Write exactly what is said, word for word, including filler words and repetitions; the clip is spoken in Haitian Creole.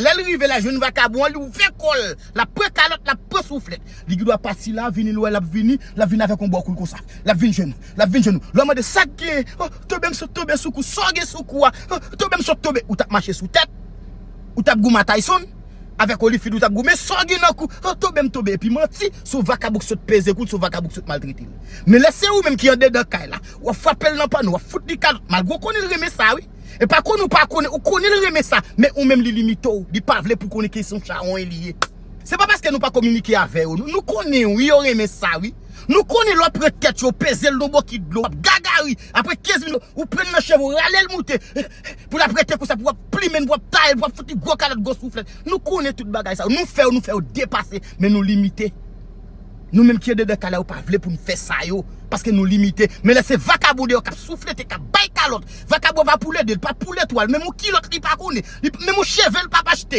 Lè l rive la, jwenn vakabon an, li ouvè kò l, l ap pran kalòt, l ap pran souflèt. Li gendwa pati la, vini, l wè l ap vini, l ap vin avèk yon bò kou l konsa. L ap vin jwenn ou, l ap vin jwenn ou. Lè w mande sa k gen, oh, tonbe m sot tonbe sou kou, sa w gen sou kou a, oh, tonbe m sot tonbe. Ou t ap mache sou tèt, ou t ap goumen a Tyson, avèk Holyfield ou t ap goumen, sa w gen nan kou, oh, tonbe m tonbe. Epi manti, se yon vakabon k sot peze kou l, se yon vakabon k sot maltrete l. Men lè se ou menm ki andedan kay la, w ap frape l nan panno, w ap fout li kalòt, malgre w konnen l renmen sa, wi. E pa konnen ou pa konnen, ou konnen l renmen sa, men ou menm li limite w, li pa vle pou konnen ke se yon chawony li ye. Se pa paske nou pa kominike avè yo, nou, nou konnen wi, yo renmen sa wi. Nou konnen lè w ap pran tèt yo, peze l nan bokit dlo, w ap gagari, apre kenz minit, ou pran l nan cheve, w rale l moute, pou l ap rete konsa, pou w ap plimen l, pou w ap taye l, pou w ap fout li gwo kalòt, gwo souflèt. Nou konnen tout bagay sa yo, nou fè yo, nou fè yo depase, men nou limite. Nou menm ki andedan kay la, yo pa vle pou n fè sa yo, paske nou limite. Men lè se vakabon deyò k ap souflete, k ap bay kalòt, vakabon va pou lede, l pa pou letwal, menm yon kilòt li pa konnen, li, menm yon cheve l p ap achte.